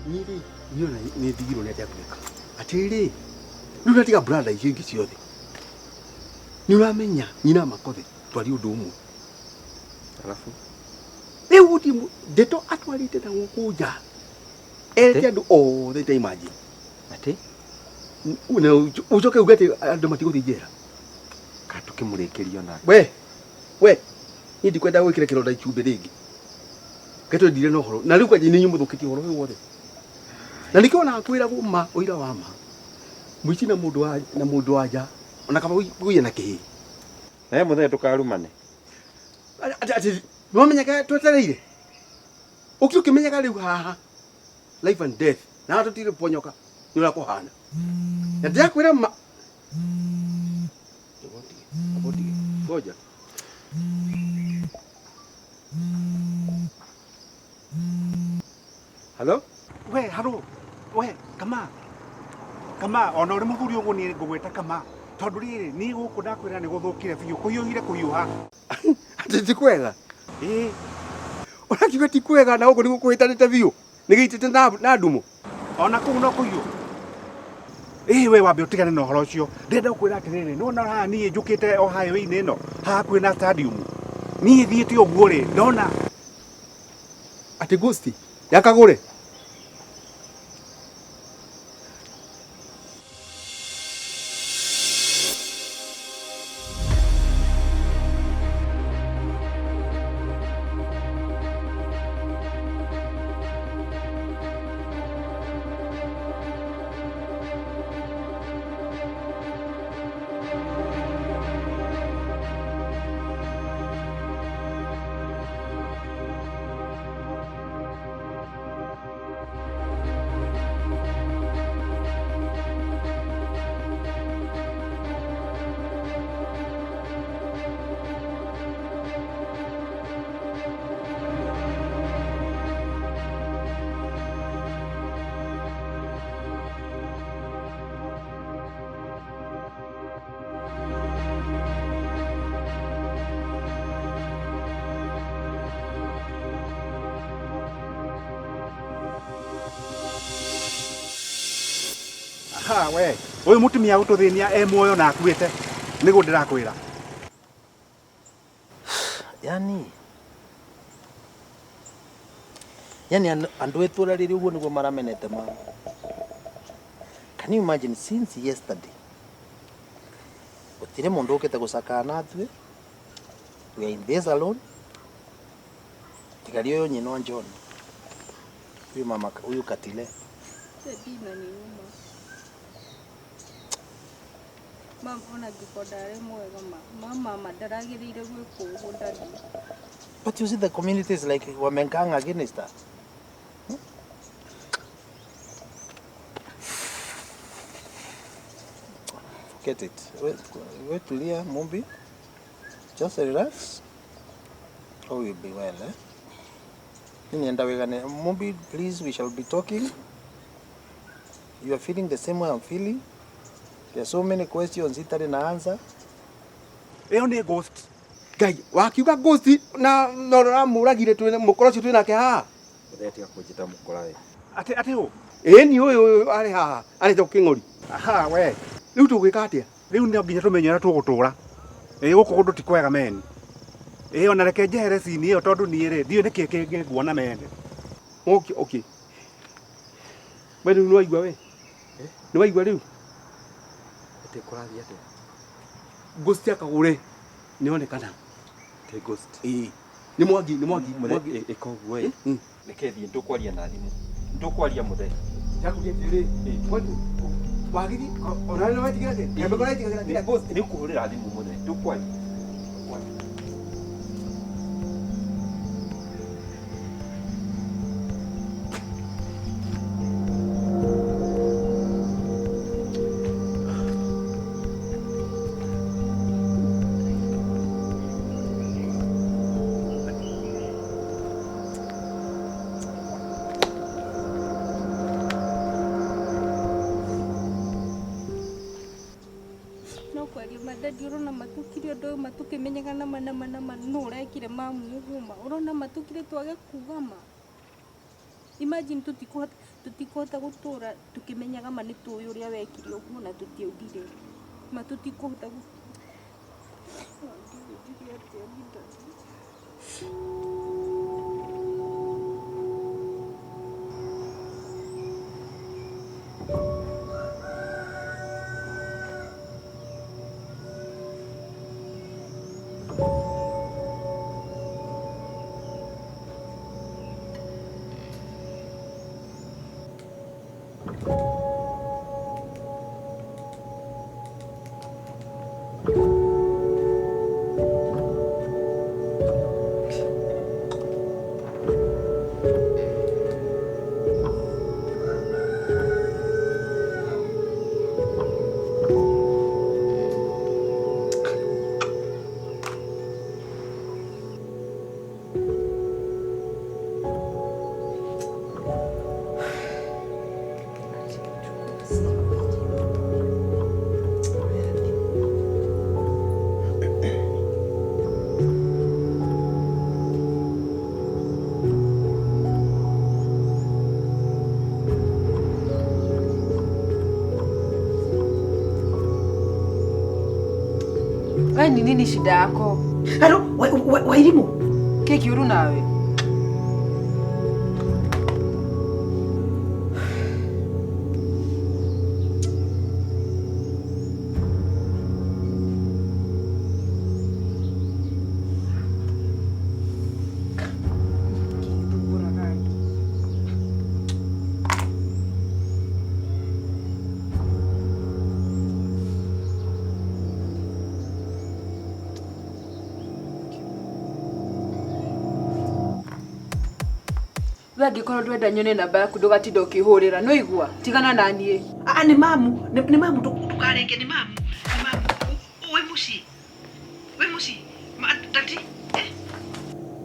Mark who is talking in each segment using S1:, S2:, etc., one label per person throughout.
S1: Niĩ rĩ, niĩ ona nĩ ndigirwo nĩ atĩa gwĩka. Atĩrĩrĩ, rĩu ndatiga brother icio ingĩ ciothe. Nĩ ũramenya nyina Makothe twarie ũndũ ũmwe.
S2: Alafu
S1: Rĩu gũtirĩ ndeto atwarĩte na gũkũ nja. Erĩte andũ othe ta imagine.
S2: Atĩ
S1: Na ũcoke uge atĩ andũ matigũthiĩ njera.
S2: Ka tũkĩmũrĩkĩrie onake.
S1: We, we, niĩ ndikwenda gwĩkĩra kĩronda icumbĩ rĩngĩ. Reke twendire na ũhoro. Na rĩu kwanja nĩ inyuĩ mũthũkĩtie ũhoro ũyũ wothe. Na nĩkĩo ona kwĩragwo ma ũira wa ma. Mũici na mũndũ wa na mũndũ wa nja ona kaba ũiye na kĩhĩ.
S2: Nawe mũthee ndũkarumane.
S1: Atĩ atĩ nĩwamenyaga twetereire. Ũkĩ ũkĩmenyaga rĩu haha life and death na tũtirĩ ponyoka nĩ ũrĩa kũhana. Na ndĩrakwĩra ma Ngoja. Halo?
S3: We, halo. We, kama. Kama, ona ũrĩ mũthuri ũguo niĩ ngũgwĩta kama. Tondũ rĩrĩ, niĩ gũkũ ndakwĩra nĩ gũthũkire biũ, kũhiũhire kũhiũha.
S1: Atĩ ti kwega?
S3: Ĩĩ.
S1: Ũrakiuga ti kwega na gũkũ nĩguo kũhĩtanĩte biũ? Nĩ gĩitĩte na, na ndumo?
S3: Ona kũu no kũhiũ. Ĩĩ we wambe ũtigane na ũhoro ũcio. Ndĩrenda gũkwĩra atĩrĩrĩ, nĩ wona haha niĩ njũkĩte o highway-inĩ ĩno, haha hakuhĩ na stadium. Niĩ thiĩte ũguo rĩ, ndona
S1: Atĩ ghost ya Kagũre?
S3: Aha, we ũyũ mũtumia gũtũthĩnia e muoyo na akuĩte nĩguo ndĩrakwĩra.
S4: Yani yani andũ itũra rĩrĩ ũguo nĩguo maramenete mama. Can you imagine since yesterday gũtirĩ mũndũ ũkĩte gũcakaya na ithuĩ. We are in this alone. Tiga ũyũ nyina wa John. Huyu mama huyu Katile.
S5: Daddy inaniuma. Mam ona angĩkorwo ndarĩ mwega ma ma mama ndaragĩrĩire gwĩkwo ũguo daddy.
S4: But you see the community is like wameng'ang'a against her. Forget it. Wait, wait tulia Mumbi. Just relax. All will be well, eh? Nini wegane. Mumbi, please, we shall be talking. You are feeling the same way I'm feeling. There are so many questions itarĩ na answer.
S3: Ĩyo nĩ ghost.
S1: Ngai, wakiuga ghost na na ũramũragire twĩ mũkora ũcio twĩ nake haha.
S2: Mũthee tiga kũnjĩta mũkora we.
S3: Atĩ atĩ ũ?
S1: Ĩni ũyũ ũyũ arĩ haha arĩte kĩng'ori.
S3: Aha, we.
S1: Rĩu tũgwĩka atĩa?
S3: Rĩu no nginya tũmenye ũrĩa tũgũtũra. Ĩĩ gũkũ kũndũ ti kwega meni. Ĩĩ ona reke njehere cini ĩyo tondũ niĩ rĩ ndiũĩ nĩkĩ kĩngĩ nguona meni.
S1: Okay, okay. We rĩu nĩwaigua we? Nĩwaigua rĩu?
S2: Atĩ kũrathiĩ atĩa?
S1: Ghost ya Kagũre nĩonekana.
S2: Atĩ ghost.
S1: Ĩĩ. Nĩ Mwangi, nĩ Mwangi,
S2: Mũthee
S1: Mwangi.
S2: ĩka ũguo ĩ. Reke thiĩ nĩtũkwaria na thimũ. Nĩtũkwaria mũthee.
S1: Ndakũria atĩrĩrĩ, kwani wagithi ona nĩ wetigĩra atĩa? Kembe kũretigagĩra nginya ghost.
S2: Nĩngũkũhũrĩra thimũ mũthee. Tũkwaria.
S5: No kwaria ma daddy ũrona matukire ũndũ ũyũ matukĩmenyaga nama nama nama nũ ũrekire mamu ũguo ma ũrona matukire twage kuga ma. Imagine tũtikũhota gũtũra tũkĩmenyaga ma nĩ tũĩ ũrĩa wekire ũguo na tũtiaugire. Ma tũtikũhota njuge atĩa niĩ daddy.
S6: We ni nini shida yako?
S7: Halo, Wairimu.
S6: Keki uru nawe. We angĩkorwo ndwenda nyone namba yaku ndũgatinda ũkĩhũrĩra no igua tigana na niĩ.
S7: Ah, ni mamu, ni mamu ndukarenge ni mamu. Ni mamu. We muciĩ. We muciĩ. Ma daddy. Eh.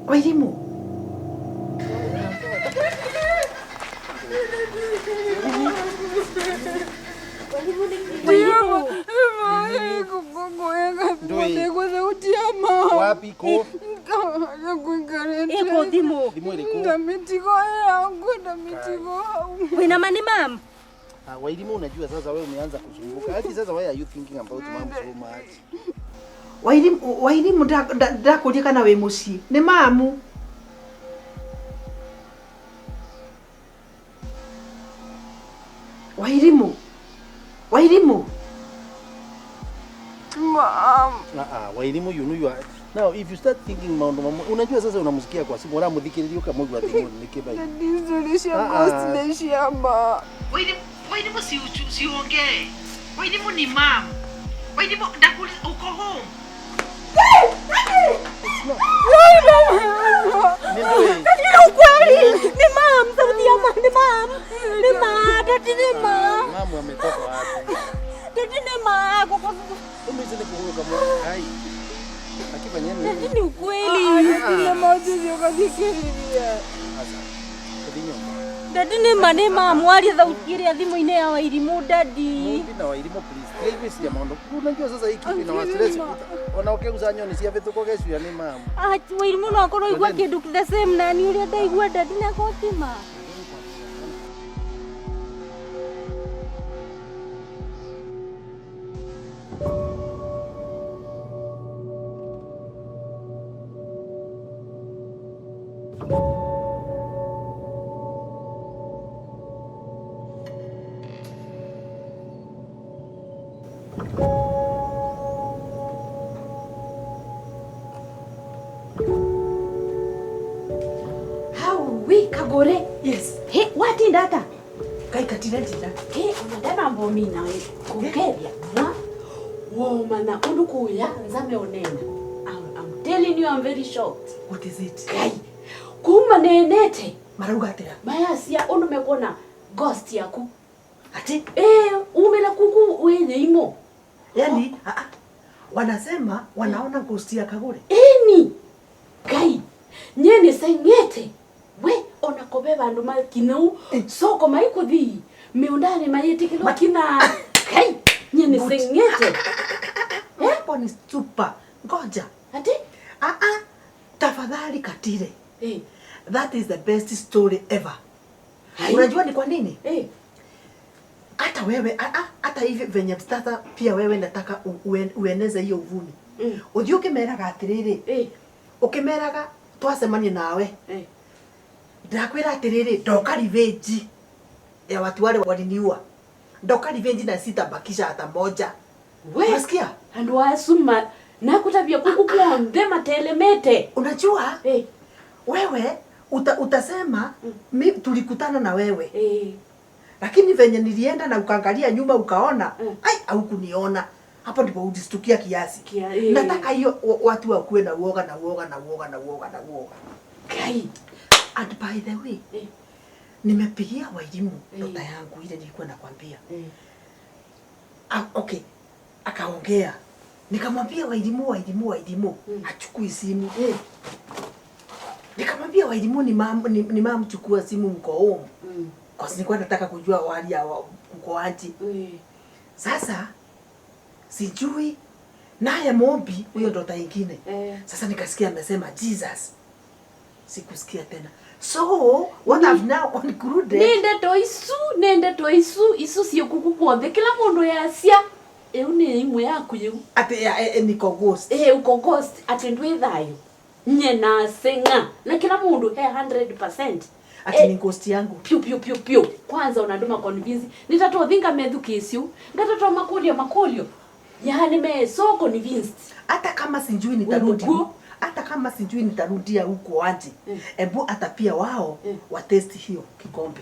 S7: Wairimu.
S6: Wairimu.
S4: Wapi ko?
S5: Eko thimu.
S4: Thimu ĩrĩkũ?
S6: Ndamitigo yangu, ndamitigo.
S5: Wĩna ma ni mam?
S4: Ah, Wairimu unajua sasa wewe umeanza kusumbuka. Hadi sasa why are you thinking about mom so much?
S7: Wairimu, Wairimu ndakũria kana wĩ mũciĩ. Nĩ mamu. Wairimu. Wairimu.
S6: Mom.
S4: Ah, Wairimu, you know you are now if you start thinking maundu mamwe unajua sasa unamsikia kwa simu uramuthikiriria ukamwigua thimu ni kibai.
S7: Wairimu siongee. Wairimu ni mom. Wairimu ndakuuliza uko home.
S5: Ni ukweli. Ni mam, sauti ya mam, ni mam. Ni ma, daddy ni ma.
S4: Mamu ametoka wapi?
S5: Daddy ni ma, kwa
S4: Umezidi kuruka mwa. Hai. Akifanya nini?
S5: Daddy ni ukweli.
S4: Sasa.
S5: Daddy ni ma ni ma mwaria sauti ĩrĩa thimũ-inĩ ya Wairimu daddy.
S4: Mumbi na Wairimu please. Hivi si maundu. Unajua sasa hii kitu ina stress. Ona ukeuza nyoni cia bituko gecuya ni mamu.
S5: Ah, Wairimu no akorwo igua kindu the same na ni uria ndaigua daddy na gotima.
S8: Kagore.
S7: Yes.
S8: He, watinda ata?
S7: Kai katira ndinda.
S8: He, ona ndamba mina we. Kugeria. Mwa. Woma na undu kuya nzame onena. I'm telling you I'm very shocked.
S7: What is it?
S8: Kai. Kuma nenete.
S7: Marauga atia?
S8: Mayasia undu mekuona ghost yaku.
S7: Ati?
S8: Eh, umela kuku wenye imo.
S7: Yani, oh. Wanasema wanaona ghost ya Kagore.
S8: Eni. Kai. Nyene sengete. We ona kobe bandu makinau soko maikuthi miundani mayitikilo kina kai nyene sengete.
S7: Hapo ni super. Ngoja.
S8: Ati?
S7: Tafadhali Katire.
S8: Eh.
S7: That is the best story ever.
S8: Hai.
S7: Unajua ni kwa nini?
S8: Eh.
S7: Hata wewe hata hivi venye sasa pia wewe nataka ueneze hiyo uvumi. Uthi ukimeraga atiriri. Ukimeraga twacemania nawe. Ndakwira atiriri ndoka revenge ya watu wale waliniua. Ndoka revenge na sitabakisha hata moja.
S8: We.
S7: Unasikia?
S8: Andu asuma nakutabia kuku kuonthe matelemete.
S7: Unajua? Wewe utasema mi tulikutana na wewe. Lakini venye nilienda na ukaangalia nyuma ukaona, ai haukuniona. Hapo ndipo ujistukia kiasi. Nataka hiyo watu wakuwe na uoga na uoga na uoga na uoga na uoga.
S8: Kai.
S7: And by the way, nimepigia Wairimu ndoto yangu ile nilikuwa nakwambia. Okay. Akaongea. Nikamwambia Wairimu, Wairimu, Wairimu, achukui simu. Nikamwambia Wairimu ni mam chukua simu mko home. Kwa sababu nilikuwa nataka kujua wali ya uko aje. Sasa sijui naye Mombi huyo ndoto nyingine. Sasa nikasikia amesema Jesus. Sikusikia tena. So what I've now concluded.
S8: Nende to isu isu sio kuku kuonthe kila mundu yasia. Eu ni imwe yaku yu.
S7: Ati niko ghost.
S8: Uko ghost ati ndwi thayo. Nye na senga na kila mundu he 100%.
S7: Ati ni ghost yangu.
S8: Piu piu piu piu. Kwanza unanduma convince. Nitatoa thinga methu kisiu. Ngatatoa makulio makulio. Yaani me so convinced.
S7: Hata kama sijui nitarudi. Hata kama sijui nitarudia huko aje. Ebu hata pia wao wa test hiyo kikombe.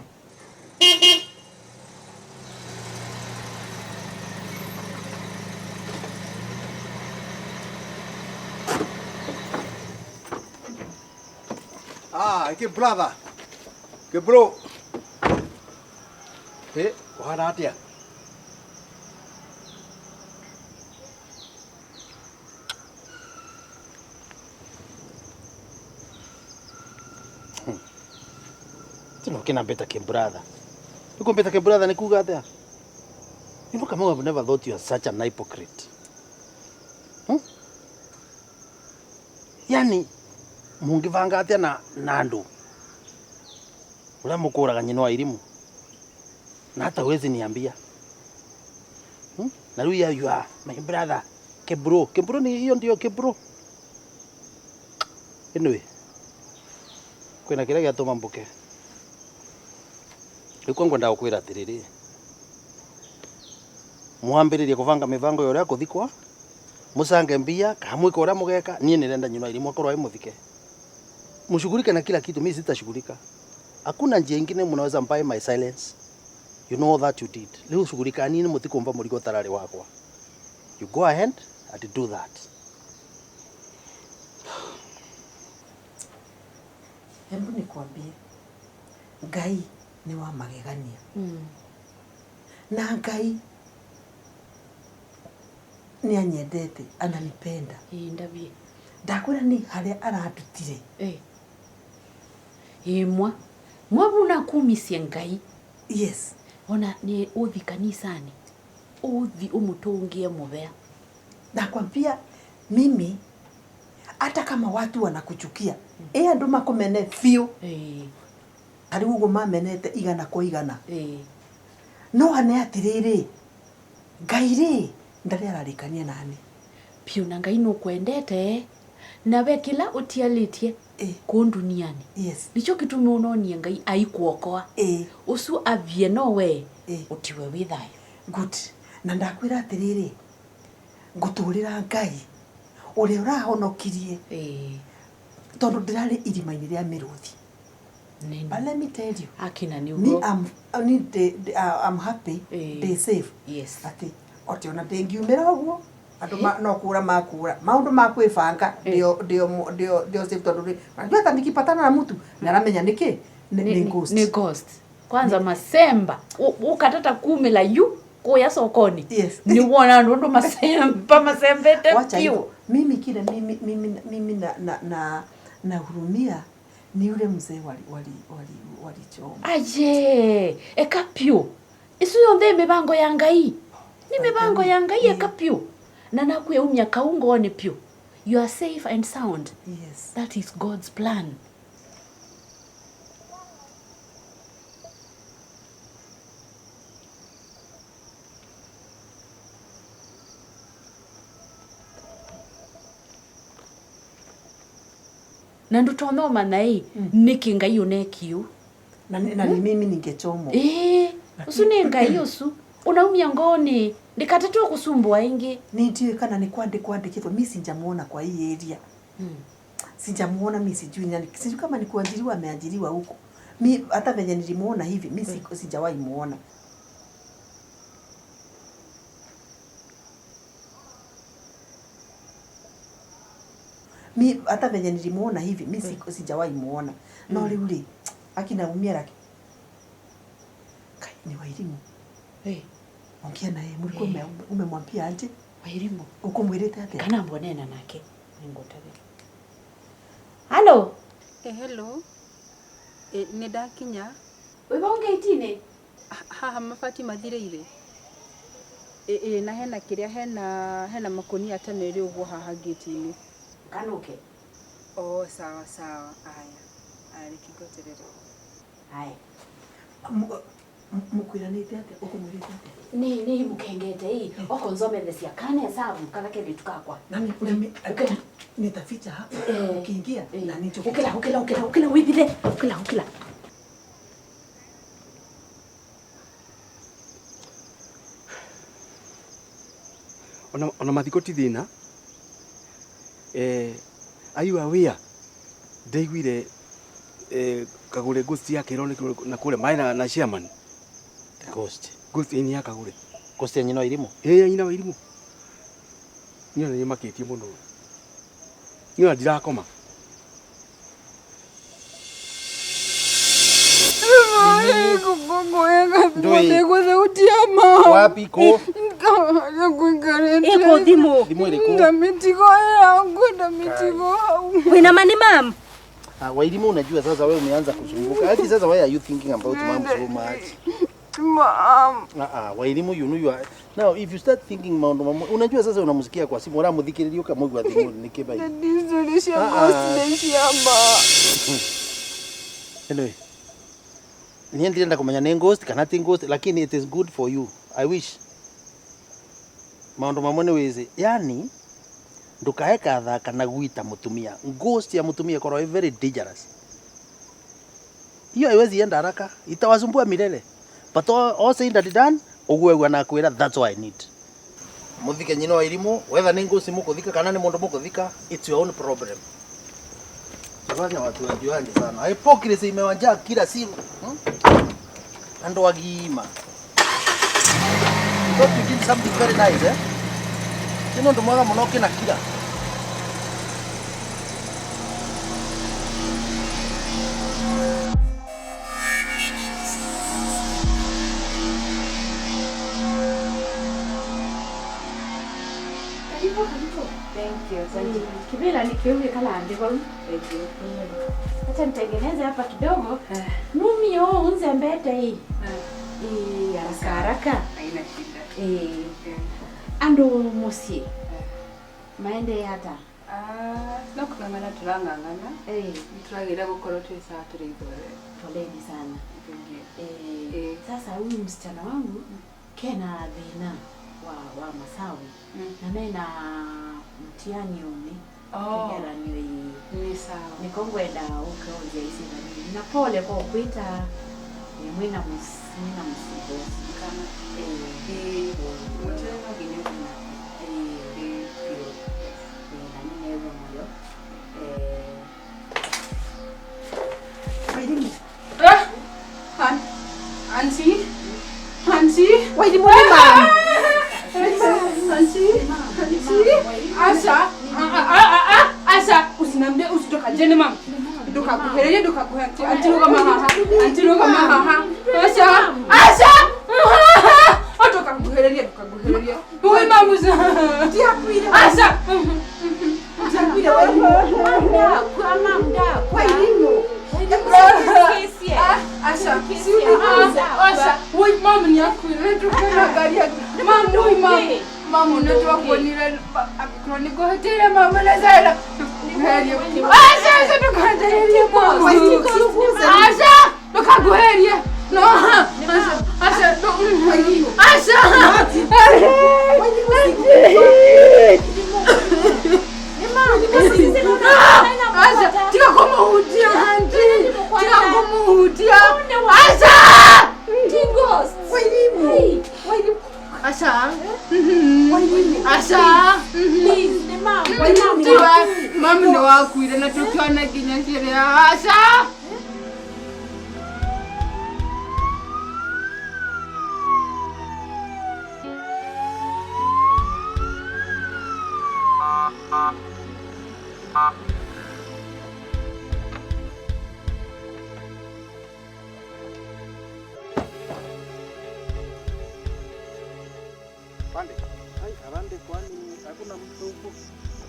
S1: Ah, ke brother. Ke bro. Uhana atia?
S4: Tino kina mbeta ke brother. Niko mbeta ke brother ni kuga atia? You know, Kamau, I've never thought you are such an hypocrite. Yani mungivanga atia na andu uria mukuraga nyina wa irimu na hata huwezi niambia. Na riu you are my brother kebro. Kebro ni hiyo ndio kebro. Anyway, kwina kiria giatuma mbuke riu kwa ngwenda gukwira atiriri, mwambiririe kubanga mibango ya uria kuthikwa, mucange mbia kana mwike uria mugeka. Nie nirenda nyina irimu akorwo ai muthike, mushughulike na kila kitu, mimi sitashughulika. Hakuna njia ingine mnaweza mbae my silence. You know that you did. Leo shughulika nini mutikumva murigo tarari wakwa. You go ahead and do that.
S7: Hebu nikwambie, Ngai ni wa magegania. Na Ngai ni anyendete, ananipenda.
S8: Ndabie.
S7: Ndakwira ni haria arandutire.
S8: Imwa. Mwabuna kumisia Ngai.
S7: Yes.
S8: Ona ni uthi kanisani. Uthi umutungie mubea.
S7: Nakwambia mimi hata kama watu wanakuchukia, andu makumene biu. Ari uguo mamenete igana kwa igana. No ane atiriri, Ngai ri ndari ararikania nani.
S8: Piu na Ngai nukwendete nawe kila utialitie kuu duniani.
S7: Yes.
S8: Nicho gitumi unonie Ngai aikuokoa. Ucu avie nowe utiwe wi thayo.
S7: Good. Na ndakwira atiriri, nguturira Ngai uria urahonokirie. Tondu ndirari irima-ini ria miruthi. But let me tell you,
S8: Akina ni
S7: me
S8: ugo.
S7: I'm happy, they safe.
S8: Yes.
S7: Ati oti ona ndingiumira uguo andu no kura makura maundu ma kwibanga ndio ndio ndio ndio safe tondu ri unajua hata nikipatana na mtu naramenya niki ni ghost.
S8: Ni ghost. Kwanza masemba ukatata kumila yu kuya sokoni.
S7: Yes.
S8: Ni wona andu ndo masemba masembete
S7: Wacha
S8: piu.
S7: hivyo. Mimi kile mimi mimi mimi na na na na hurumia ni yule mzee walichoma.
S8: Aye, eka piu. Isu yonthe mibango ya Ngai. Ni mibango ya Ngai eka piu. Na nakwiumia kaungoni piu. You are safe and sound.
S7: Yes.
S8: That is God's plan. Na ndutonya ũmanya ĩ nĩkĩ Ngai ũnekiu.
S7: Na ni mimi ningechomwa.
S8: Ĩĩ, ũcio nĩ Ngai ũcio. Unaumia ngoni ndikatetwo kusumbua ingi.
S7: Nĩ kana nĩ kwandĩkwo andĩkĩtwo, mi sijamuona kwa hii area. Sijamuona mi sijui nani. Sijui kama ni kuajiriwa ameajiriwa huko. Mi hata venye nilimuona hivi mi sijawahi muona. Mi hata venye nilimuona hivi mi sijawahi muona. No rĩu rĩ akinaumia laki. Kai ni Wairimu.
S8: Hey.
S7: Ongea naye mlikuwa umemwambia aje?
S8: Wairimu.
S7: Uko mwirite atia?
S8: Kana mbonena nake. Ningũtagĩra. Hello.
S6: Hello. Nĩ ndakinya.
S8: Wĩ vau ngĩti-inĩ?
S6: Haha mabati mathirĩire. Na hena kĩrĩa hena makonia ta merĩ ũguo haha ngĩti-inĩ.
S8: Kanuke.
S6: Oh, sawa sawa. Aya. Aya reke ngweterere.
S8: Haya.
S7: Mukwiranĩte atĩa? Ũkũmwĩrĩte atĩa?
S8: Nĩ mukengete ĩ okonzomethecia kana hesabu kana kelitu kakwa.
S7: Nami nitaficha hapa ukiingia na nicho.
S8: Ukila ukila ukila ukila withile ukila ukila.
S1: Ona mathiko ti thina. Are you aware ndaiguire Kagure ghost yake irone na kure mai na chairman.
S4: Ghost.
S1: Ghost ini ya Kagure.
S4: Ghost ya nyina wa Irimu?
S1: Eh, ya nyina wa Irimu. Niĩ ona nĩmakĩtie mũno. Niĩ ona ndirakoma.
S4: Wapi ko?
S5: Iko thimu.
S4: Thimu iriku?
S6: Ndamitigo yangu, ndamitigo.
S5: Wina mani mam?
S4: Wairimu, unajua sasa wewe umeanza kuzunguka. Hadi sasa why are you thinking about mom so much?
S6: Mom.
S4: Wairimu, you know you are. Now if you start thinking maundu mamu, unajua sasa unamsikia kwa simu, uramuthikiriria ukamwigua thimu nikiba. Anyway. Niĩ ndirenda kumenya nĩ ghost kana ti ghost, lakini it is good for you. I wish. Maundu mamwe nĩ wĩzi. Yani ndukae kathaka na gwita mutumia. Ghost ya mutumia korwo ĩ very dangerous. Hiyo haiwezi enda haraka, itawasumbua milele. But all said and done, uguo na kwira that's what I need. Muthike nyina wa Irimu, whether nĩ ghost mukuthika kana nĩ mundu mukuthika, it's your own problem. Tufanya watu wajuane sana. Hypocrisy imewajaa kila siku. Andu agima. You thought you did something very nice, eh? Kino ndo mwaga muno kina kila.
S8: Karibu, karibu.
S6: Thank you. Asante.
S8: Kibila nikiume kala andiko.
S6: Thank you.
S8: Acha nitengeneze hapa kidogo. Numi yo unze mbete hii. Haraka haraka.
S6: Haina shida.
S8: Andu musie. Maende hata.
S6: No kung'ang'ana turang'ang'ana. Turagira gukorwo twi sawa turi ithore.
S8: Poleni sana. Sasa huyu msichana wangu kena thina wa Masawi. Na mena mtiani umi. Kigeranio hii.
S6: Ni sawa.
S8: Nikongwenda ukeonja isi na nini. Na pole kwa kuita ni mwina msibo.
S6: Kama muteno ginyo na.
S8: Na nini ewe moyo.
S7: Wairimu.
S6: Auntie? Auntie?
S7: Wairimu ni mam.
S6: Auntie? Auntie? Asha? Asha, usiniambie usitoka jeni mam. Ndukakuhererie ndukakuhe. Auntie ruga mahaha. Auntie ruga mahaha. Asha! Asha! Ndukakuhererie ndukakuhererie. Wewe mamu.
S7: Ndiakwire.
S6: Asha!
S7: Ndiakwire Wairimu.
S8: Mamda,
S7: Wairimu.
S6: Asha, Asha, woi mama ni akwire tukanagaria. Mama, woi mama. Mama unatoa kuonira akroniko hetera mama na zara. Asha, Asha tukaendelia mama. Asha, tukaguheria. No, Asha, Asha, Asha. Asha, tika ngumuhutia handi. Tiga ngumuhutia. Acha!
S5: Ghost.
S7: Wairimu. Wairimu.
S6: Acha. Acha.
S5: Please, ni mama.
S6: Mami ni wakuire na tukiona nginya ciria. Acha.
S3: Pande. Ai, arande kwani hakuna mtu huku?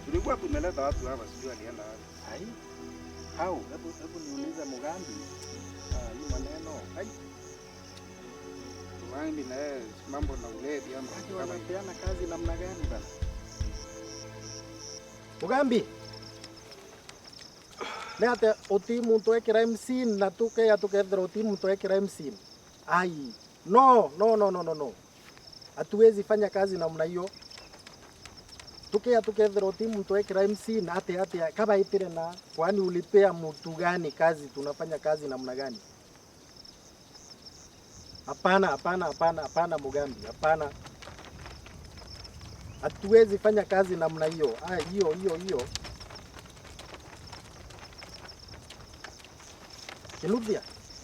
S3: Tulikuwa tumeleta watu hapa, sijui alienda wapi. Ai. Hau, hebu niulize Mugambi. Hii maneno. Ai. Mugambi na yeye mambo na ulevi ama wanapeana kazi namna gani bana?
S4: Mugambi. Neate oti muntu e crime scene na tuke ya tukethera oti muntu e crime scene. Ai. No, no, no, no, no, no. Hatuwezi fanya kazi namna hiyo. Tukea tukethera oti muntu e crime scene ate ate kaba itire na kwani ulipea mtu gani kazi, tunafanya kazi namna gani? Hapana, hapana, hapana, hapana Mugambi, hapana. Hatuwezi fanya kazi namna hiyo. Ah, hiyo hiyo hiyo. Kinuthia.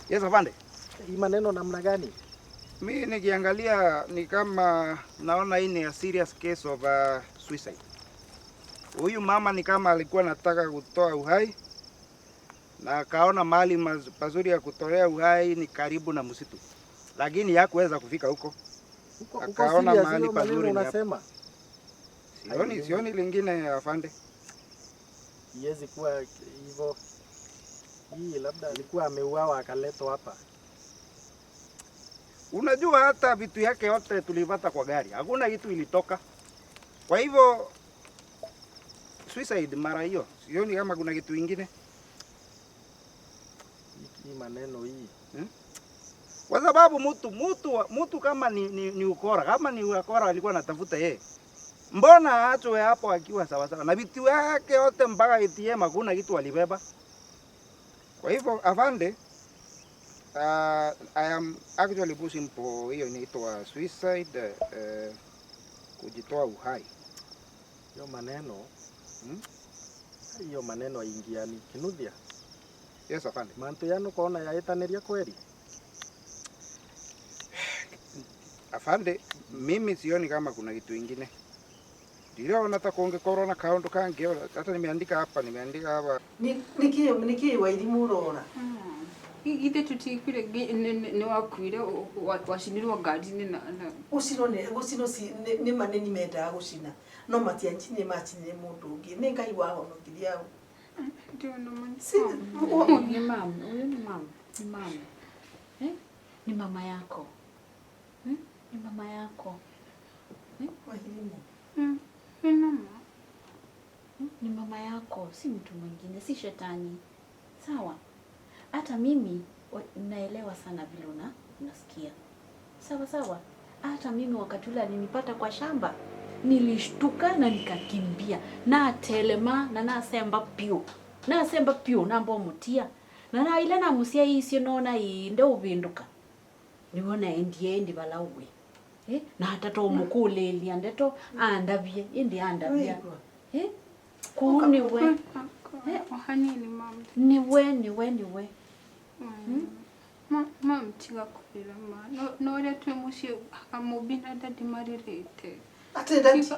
S3: Yes, afande.
S4: Hii maneno namna gani?
S3: Mimi nikiangalia ni kama naona hii ni a serious case of suicide. Huyu mama ni kama alikuwa anataka kutoa uhai na akaona mahali pazuri ya kutolea uhai ni karibu na msitu. Lakini hakuweza kufika huko. Akaona mahali pazuri ni hapa. Sioni lingine afande.
S4: Iwezi kuwa hivyo. Hii labda alikuwa ameuawa akaletwa hapa.
S3: Unajua hata vitu yake yote tulipata kwa gari. Hakuna kitu ilitoka. Kwa hivyo suicide mara hiyo. Sioni kama kuna kitu kingine.
S4: Hii maneno hii.
S3: Kwa sababu mtu kama ni ukora, kama ni ukora alikuwa anatafuta yeye. Mbona aachwe hapo akiwa sawa sawa? Na vitu yake yote mpaka ATM hakuna kitu alibeba. Kwa hivyo afande, I am actually pushing for hiyo inaitwa suicide, kujitoa uhai.
S4: Hiyo maneno hiyo maneno ingiani Kinuthia.
S3: Yes afande.
S4: Mantu yanu kona yaitaniria kweli.
S3: Afande, mimi sioni kama kuna kitu kingine. Ndio nataka kuonge corona kaundu kangi hata nimeandika hapa.
S7: Niki Wairimu urora.
S6: Ithe tutikwire ni wakuire wacinirwo ngari-inĩ na
S7: gucinwo gucinwo ni ma nĩ mendaga gucina no matiancinire macinire mundu ungi ni Ngai wahonokirie au
S6: ni mama huyu ni mama ni mama
S8: ni mama yako ni mama yako
S7: Wairimu
S6: ni mama
S8: ni mama yako, si mtu mwingine, si shetani, sawa? Hata mimi naelewa sana vile unasikia. Sawa sawa. Hata mimi wakati ule alinipata kwa shamba, nilishtuka na nikakimbia. Na telema na nasemba pio. Nasemba pio nambo mutia. Na na ile na musia hii sio naona inde ubinduka. Niwona endie ndi balawe. Na hata to mukuleli andeto andabie indi andabia. Kuniwe.
S6: Hanini mama.
S8: Niwe.
S6: Mama tiga kubira ma. No ria twe mucie amubina dadi maririte.
S7: Ate dadi.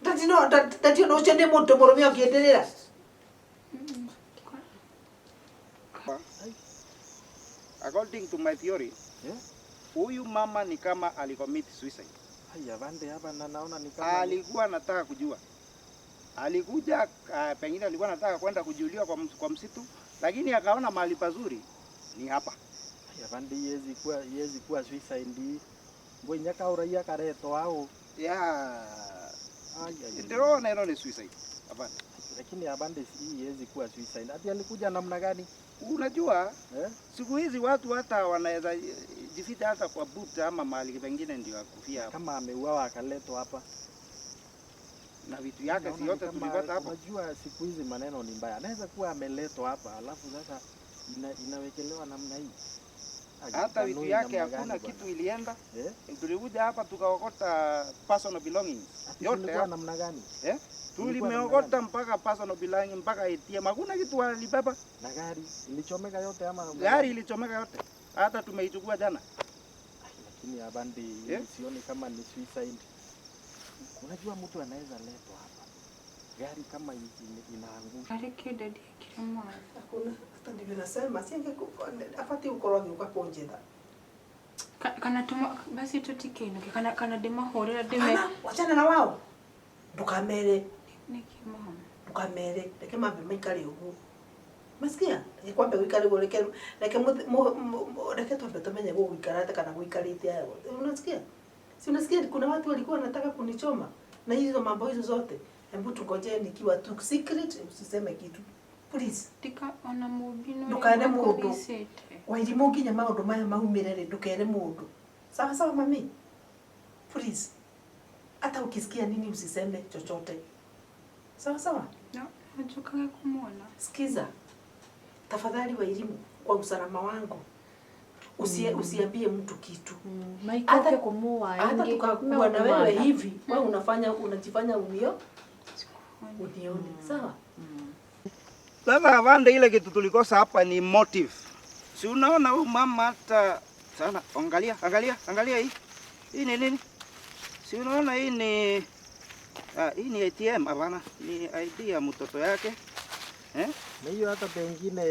S7: Dadi no dadi no ucio ni mundu murume ungienderera.
S3: According to my theory, huyu mama ni kama alicommit suicide.
S4: Haya bande hapa na naona ni kama
S3: alikuwa anataka kujua. Alikuja pengine alikuwa anataka kwenda kujuliwa kwa msitu, lakini akaona mahali pazuri ni hapa.
S4: Haya bande yezi kuwa suicide. Ngwe nyaka uraia kareto au.
S3: Yeah. Ndio naona ni suicide. Hapana.
S4: Lakini abande si yezi kuwa suicide. Ati alikuja namna gani?
S3: Unajua siku hizi watu hata wanaweza jificha hata kwa boot ama mahali pengine ndio akufia hapa.
S4: Kama ameuawa akaletwa hapa.
S3: Na vitu yake
S4: Naona
S3: si
S4: ni
S3: yote
S4: kama-
S3: tulipata hapo.
S4: Unajua siku hizi maneno ni mbaya. Anaweza kuwa ameletwa hapa alafu sasa inawekelewa namna hii.
S3: Hata
S4: Hajitanui
S3: vitu yake
S4: namna
S3: hakuna
S4: gani
S3: kitu ilienda.
S4: bwana? Eh?
S3: Tulikuja hapa tukaokota personal belongings
S4: Ati
S3: yote
S4: kulikuwa
S3: hapa.
S4: namna gani?
S3: Eh?
S4: Kulikuwa namna
S3: Tulimeokota mpaka personal belongings mpaka ATM. Hakuna kitu walibeba.
S4: Na gari ilichomeka yote ama namna
S3: Gari
S4: gani?
S3: ilichomeka yote. Hata tumeichukua jana.
S4: Lakini abandi
S3: Eh?
S4: sioni kama ni suicide. Unajua mtu anaweza letwa hapa gari kama inaangusha.
S6: Arĩkĩ dadi ekire mwana.
S7: Hakuna, hata ndivyo nasema abatiĩ gũkorwo agĩũka kũnjetha.
S6: Kana tuma basi tũtikĩinũke kana kana ndĩmahũrĩra ndĩme
S7: Kana wachana na wao, ndũkamere
S6: nĩkĩ mama.
S7: Ndũkamere, reke mambe maikare ũguo. Masikia, reke kwambe gũikare ũguo, reke reke reke twambe tumenye gũgũikara atĩa kana gũikarĩte aya. Unasikia? Si unasikia kuna watu walikuwa wanataka kunichoma na hizo mambo hizo zote. Hebu tungojee nikiwa tu secret, usiseme kitu. Please.
S6: Tika ona mũmbi no
S7: Ndũkere mũndũ.
S6: Mũndũ.
S7: Wairimũ nginya maũndũ maya maumĩre rĩ, ndũkere mũndũ. Sawa sawa mami. Please. Hata ukisikia nini usiseme chochote. Sawa sawa.
S6: No, njũkage kũmuona.
S7: Sikiza. Tafadhali Wairimu, kwa usalama wangu usiambie mtu kitu.
S8: Maikoke kumuwa
S7: Hata tukakuwa na wewe hivi, wewe unafanya unajifanya unione. Sawa?
S3: Sasa avande, ile kitu tulikosa hapa ni motive. Si unaona huyu mama hata sana, angalia, angalia, angalia hii. Hii ni nini? Si unaona hii ni hii ni ATM hapana, ni ID ya mtoto yake. Eh?
S4: Na hiyo hata pengine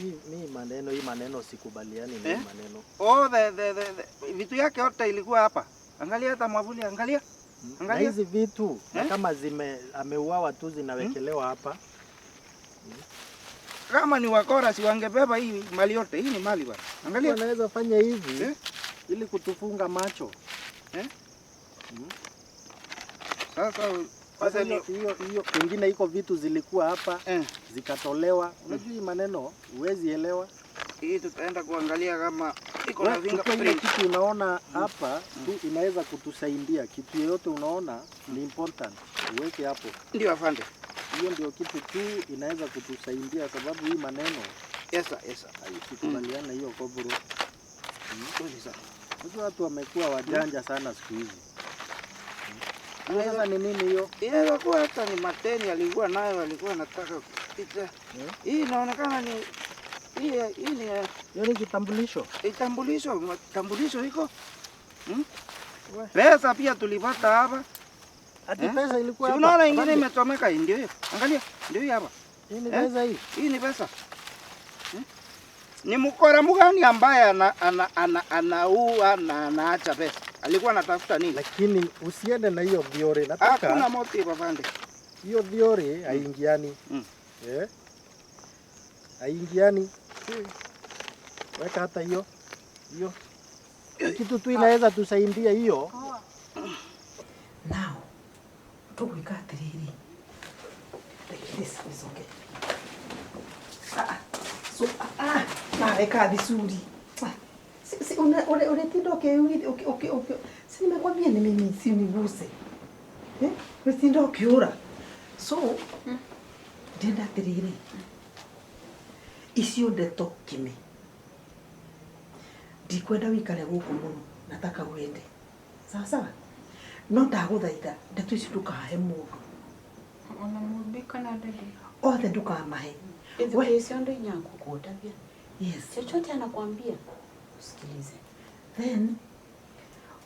S4: hii mi maneno hii maneno sikubaliani na hii
S3: Eh?
S4: maneno.
S3: Oh, the vitu yake yote ilikuwa hapa. Angalia hata mwavuli, angalia.
S4: Na
S3: Angalia.
S4: hizi vitu na
S3: Eh?
S4: kama zime ameuawa tu zinawekelewa hapa.
S3: Kama ni wakora si wangebeba hii mali yote. Hii ni mali bwana. Angalia.
S4: Wanaweza fanya hivi
S3: Eh?
S4: ili kutufunga macho.
S3: Eh?
S4: Mm.
S3: Sasa
S4: Sasa
S3: sasa ni
S4: hiyo pengine iko vitu zilikuwa hapa
S3: eh,
S4: zikatolewa. Unajua hii maneno huwezi elewa.
S3: Hii tutaenda kuangalia kama iko na
S4: Wewe chukua ile
S3: fingerprint.
S4: kitu unaona hapa tu inaweza kutusaidia. Kitu yoyote unaona ni important uweke hapo.
S3: Ndio afande.
S4: Hiyo ndio kitu tu inaweza kutusaidia, sababu hii maneno
S3: Yes sir, yes sir.
S4: sikubaliana hiyo kobro.
S3: Kweli sir.
S4: Unajua watu wamekuwa wajanja sana siku hizi. Hiyo sasa ni nini hiyo?
S3: Inaweza kuwa hata ni mateni alikuwa nayo, alikuwa anataka kupicha. Hii inaonekana ni hii ni
S4: Hiyo ni kitambulisho.
S3: Kitambulisho, kitambulisho iko. Pesa pia tulipata hapa.
S4: Hadi
S3: Eh?
S4: pesa ilikuwa
S3: Si
S4: hapa.
S3: unaona ingine
S4: Afande.
S3: imechomeka hii ndio hiyo. Angalia, ndio hii hapa.
S4: Hii ni
S3: Eh?
S4: pesa hii.
S3: Hii ni pesa. Eh? Ni mkora mgani ambaye ana ana ana anaua na anaacha pesa? Alikuwa anatafuta nini?
S4: Lakini usiende na hiyo theory.
S3: Hakuna
S4: Nataka
S3: motive afande.
S4: hiyo theory haingiani. Eh? Haingiani. Weka hata hiyo. Hiyo. Kitu tu inaweza tusaidia hiyo.
S7: Now, tũgwĩka atĩrĩrĩ. Like this is okay. Ah, ah. So, ah, ah, nawe kathi suri. Ah, si, unatinda uki si nimekwambia ni mimi si uniguse. Eh? Unatinda ukiura. So, ndĩrenda atĩrĩrĩ. Icio ndeto kime. Ndikwenda wikare gũkũ mũno, nataka uende. Sawa sawa? No ndagũthaitha ndeto ici ndũkahe mũndũ.
S6: Ona mũmbi kana dadi.
S7: Othe ndũkamahe.
S8: Ithukĩ icio ndo inyakukutabia.
S7: Yes.
S8: Chochote anakuambia usikilize.
S7: Then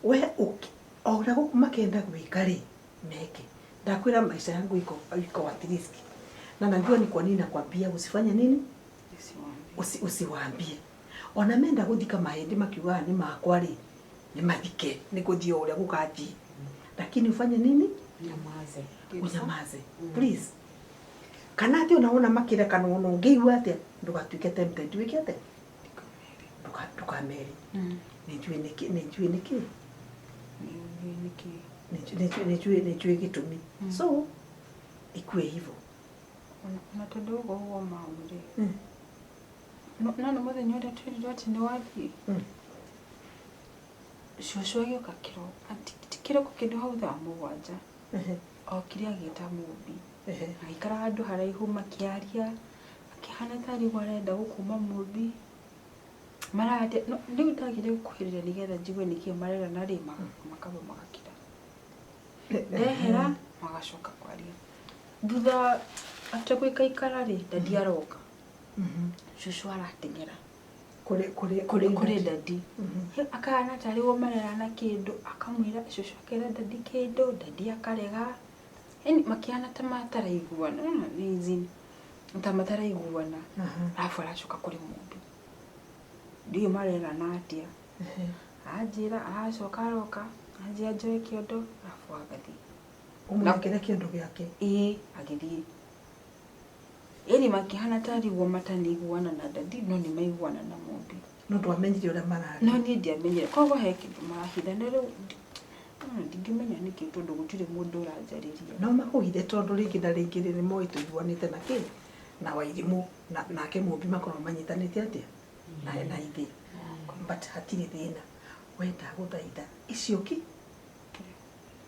S7: we o ũrĩa gũkũ makĩenda gwĩka rĩ meke. Ndakwĩra maisha yangu iko at risk. Na najua ni kwa nini nakwambia usifanye nini? Usiwaambie. Ona menda gũthika mahĩndĩ makiugaga nĩ makwa rĩ, nĩ mathike nĩ gũthiĩ o ũrĩa gũgathiĩ. Lakini ufanye nini?
S8: Unyamaze.
S7: Unyamaze. Please. Kana atĩ ona wona makĩra kana ona ũngĩigua atĩa ndũgatuĩke tempted wĩke atĩa? Ndũkamere. Nĩnjũĩ nĩkĩ nĩnjũĩ nĩkĩ nĩnjũĩ gĩtũmi. So ikue hivyo.
S6: Ona tondũ ũguo ũguo mau rĩ. No nĩ mũthenya ũrĩa twerirwo atĩ nĩ wathiĩ. Cũcũ agĩũka kĩroko, ti kĩroko kĩndũ hau thaa 7. Okire agĩta Mũmbi. Agĩikara handũ haraihu makĩaria, akĩhana tarĩ guo arenda gũkũma Mũmbi. Mararia, no rĩu ndagire gũkuhĩrĩria nĩgetha njigue nĩkĩĩ marerana rĩ, makamba magakira. Ndehera, magacoka kwaria. Thutha after gũikaikara rĩ, daddy aroka. Cũcũ arateng'era.
S7: Kũrĩ kũrĩ
S6: kũrĩ kũrĩ daddy. Akahana tarĩ guo marerana kĩndũ, akamwĩra cũcũ akera daddy kĩndũ, daddy akarega. Yaani makĩhana ta mataraiguana, nĩwona nĩ ta mataraiguana. Arabu aracoka kũrĩ Mũmbi. Ndiũĩ marerana atĩa. Anjĩra, aracoka aroka, anjĩra njoe kĩondo, arabu agathiĩ.
S7: Ũmũnengere kĩondo gĩake?
S6: Ĩĩ, agĩthiĩ. Yaani makĩhana tarĩ guo matanaiguana na daddy, no nĩ maiguana na Mũmbi.
S7: No ndwamenyire ũrĩa mararia?
S6: No niĩ ndiamenyire. Koguo he kĩndũ marahitha na rĩu ndingĩmenya nĩkĩ tondũ gũtirĩ mũndũ ũranjarĩria.
S7: No makũhithe tondũ rĩngĩ na rĩngĩ rĩ, nĩ moĩ tũiguanĩte na kĩ? Na Wairimũ nake Mũmbi makoragwo manyitanĩte atĩa? Na ithe. But hatirĩ thĩna. We ndagũthaitha icio ki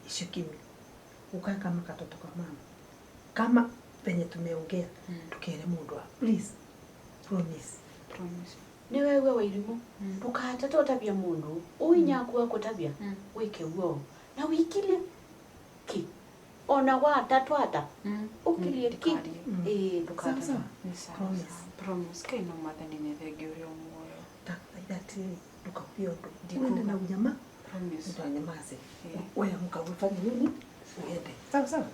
S7: icio kimi ukae kama katoto ka mama kama venye tumeongea tukere mundu wa please promise.
S6: Promise.
S8: Nĩ wewe Wairimũ, ndũkahatate ũtavia mũndũ ũinyaku akũtavia wĩke guo na wikirie ki ona watatwata ũkirie ki ĩĩ ndũkahatate.
S7: Sawa.
S6: Nĩ sawa.
S7: Promise.
S6: Promise. Kai no Mwathani nĩ thengiũ ũrĩ o muoyo.
S7: Ndagũthaitha atĩrĩrĩ ndũkauge ũndũ.
S6: Ndikuga.
S7: Uende na unyama
S6: Promise.
S7: ndanyamaze. Wewe amka ufanye nini? Uende. Sawa sawa.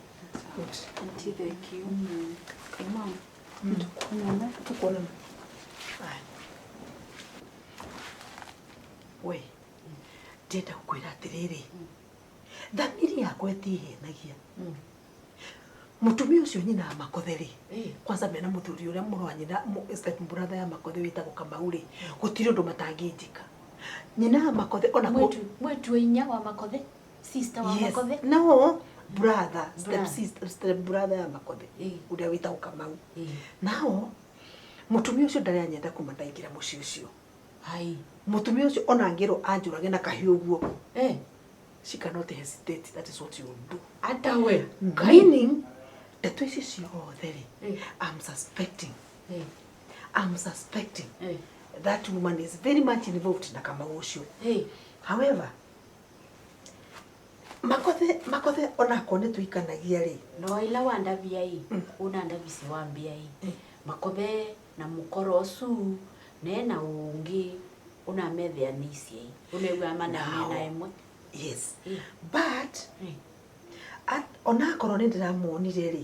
S7: Good.
S6: Auntie, thank you. Okay, mom. Tukuonana.
S7: Tukuonana. Aya. We, ndĩrenda gũkwĩra atĩrĩrĩ, thamiri yakwa ĩtihenagia. Mũtumia ũcio nyina wa Makothe rĩ, kwanza mena mũthuri ũrĩa mũrũ wa nyina step brother ya Makothe wĩtagwo Kamau rĩ, gũtirĩ ũndũ matangĩnjĩka. Nyina wa Makothe ona
S8: Mwĩtu wa inya wa Makothe, sister wa
S7: Yes.
S8: Makothe.
S7: No, brother, step
S8: Brother.
S7: sister, step brother ya Makothe ũrĩa wĩtagwo Kamau. Nao mũtumia ũcio ndarĩ anyenda kuma ndaingĩra mũciĩ ũcio.
S8: Hai.
S7: Mũtumia ũcio ona angĩrwo anjũrage na kahiũ ũguo. She cannot hesitate. That is what you will do.
S8: Ata we.
S7: Meaning, ndeto ici ciothe rĩ, I'm suspecting. I'm suspecting that woman is very much involved na Kamau ũcio. However, Makothe onakorwo nĩ tũikanagia rĩ.
S8: No ila wandavia ĩ, unandavisi wambia ĩ. Makothe na mukoro ũcu nena ũngĩ unamethea nĩici ĩ. Uneigua mana mena ĩmwe.
S7: Yes. But onakorwo nĩ ndĩramuonire rĩ,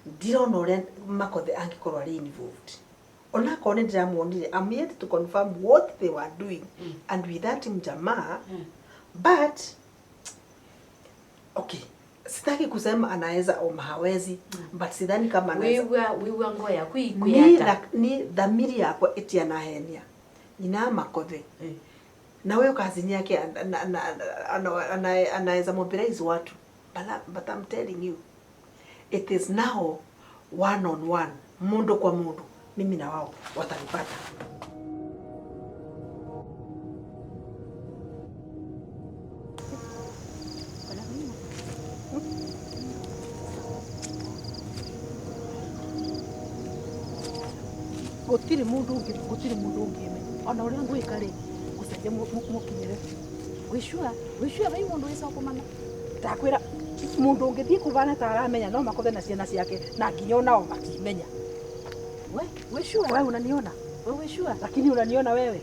S7: ndirona ũrĩa Makothe angĩkorwo arĩ involved. Onakorwo nĩ ndĩramuonire, I'm yet to confirm what they were doing and with that mjamaa, but okay, sitaki kusema anaweza au hawezi, but sidhani kama anaweza.
S8: Wiwa ngo yaku
S7: Ni,
S8: ikwĩata.
S7: ni dhamiri yakwa ĩtianahenia nyina Makothe na huyo kazini yake anaweza mobilize watu but I'm telling you it is now one on one, mundu kwa mundu, mimi na wao watanipata. Gũtirĩ mũndũ ũngĩ, gũtirĩ mũndũ ũngĩmenya. Ona ũrĩa ngwĩka rĩ, gũcenjia mũkinyĩre.
S8: Wĩcua, wĩcua vai mũndũ wĩca kũmana.
S7: Ndakwĩra mũndũ ũngĩthiĩ kũbana ta aramenya no Makothe na ciana ciake na nginya onao matimenya.
S8: We, wĩcua.
S7: Wewe unaniona?
S8: We wĩcua.
S7: Lakini unaniona wewe?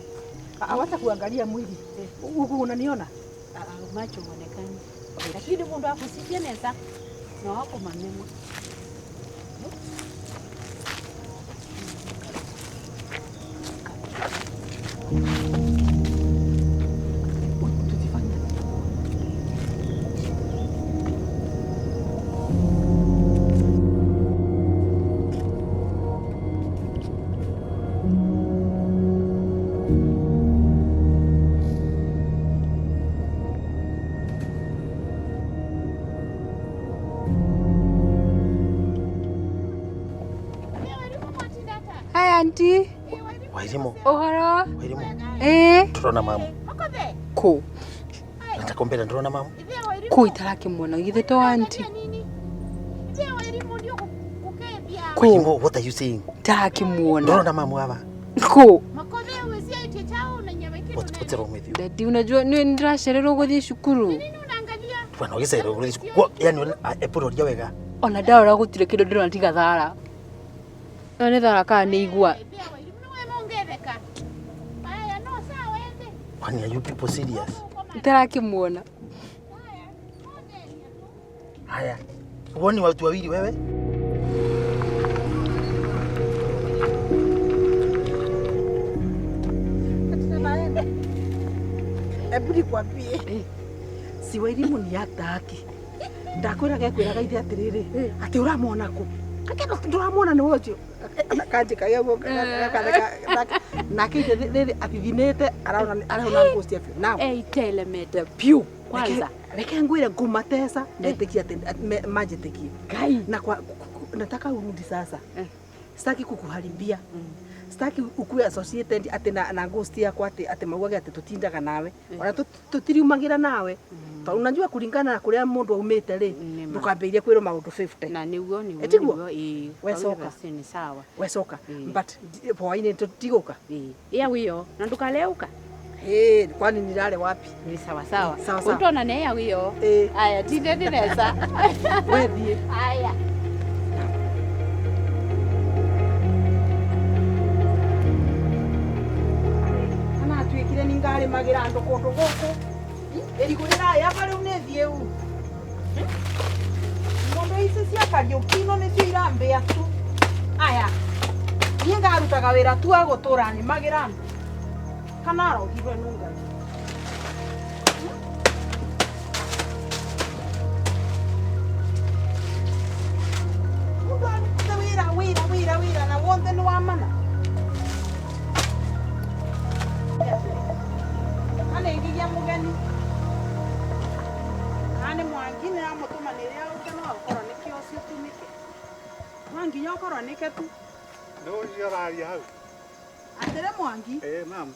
S7: Hawata kuangalia mwili. Huku unaniona?
S8: Macho monekani. Lakini mũndũ akucicia nesa no akũmamema.
S6: Hi auntie.
S4: Wairimu.
S6: Ũhoro?
S4: Wairimu.
S6: Ĩĩ.
S4: Ndĩrona mamu.
S6: Kũ?
S4: Natakombera ndĩrona mamu.
S6: Kũ itarakĩmuona githĩ to auntie? Kũ?
S4: What are you saying?
S6: Ndakimuona.
S4: Ndorona mamu aba.
S6: Kũ?
S4: What's wrong with you?
S6: Daddy, unajua ni ndiracererwo guthii cukuru.
S4: Bwana ugicererwo guthii cukuru. Yani epuroria wega.
S6: Ona ndarora gutire kindu ndirona tiga thara. No nĩ thara kana nĩ igwa.
S4: Kwani are you people serious?
S6: Ndarakimuona.
S4: Haya. Huoni watu wawili wewe?
S7: Hebu nikwambie si Wairimu ni ataki ndakwĩraga ekwĩraga ithe atĩrĩrĩ atĩ ũramwona kũ kakeno ndũramwona nĩ we ũcio kanjĩkagia ũguo nake ithe rĩrĩ athithinĩte arona arona nguo cia biũ now
S5: Eitelemete piu kwanza.
S7: Reke ngwĩre ngũmatesa metĩkie atĩ manjĩtĩkie
S5: Ngai.
S7: na kwa, nataka urudi sasa sitaki kukuharibia sitaki ukue associated ati na ghost yakwa ati ati maugage ati tutindaga nawe ona tutiriumagira nawe tondũ unajua kulingana na kuria mundu aumite ri ndukambĩrĩrie kwĩrwo maũndũ 50
S5: Na nĩguo nĩguo
S7: Ĩtiguo?
S5: nĩguo ĩĩ.
S7: We coka.
S5: Nĩ sawa.
S7: wecoka but hwainĩ tũtigũka
S5: Ĩĩ. Iya wiyo na ndukaleuka.
S7: Ĩĩ, kwani nilale wapi
S5: Ni sawa sawa.
S7: Sawa sawa.
S5: Utona ne ya wiyo.
S7: Ĩĩ.
S5: Aya tinde ndinesa.
S7: Wethiĩ.
S5: Aya.
S7: Kana atuĩkire nĩ ngarĩmagĩra andũ kũndũ gũkũ ĩrigũ rĩrayaba rĩu nĩ thiĩu ng'ombe ici cia Kariũki-ino nĩcio irambĩa tu aya niĩ ngarutaga wĩra tu wa gũtũra nĩmagĩra andũ kana arogirwe nĩ Ngai. Mũndũ arutĩte wĩra wĩra wĩra wĩra na wothe nĩ wa mana. Kana ĩngĩgĩa mũgeni kana nĩ Mwangi nĩ amũtũmanĩre oke no okorwo nĩkĩo citumĩke no nginya okorwo nĩke tu.
S1: Nĩ ũcio ũraria hau.
S7: Atĩrĩ Mwangi.
S1: Ĩĩ ma'am.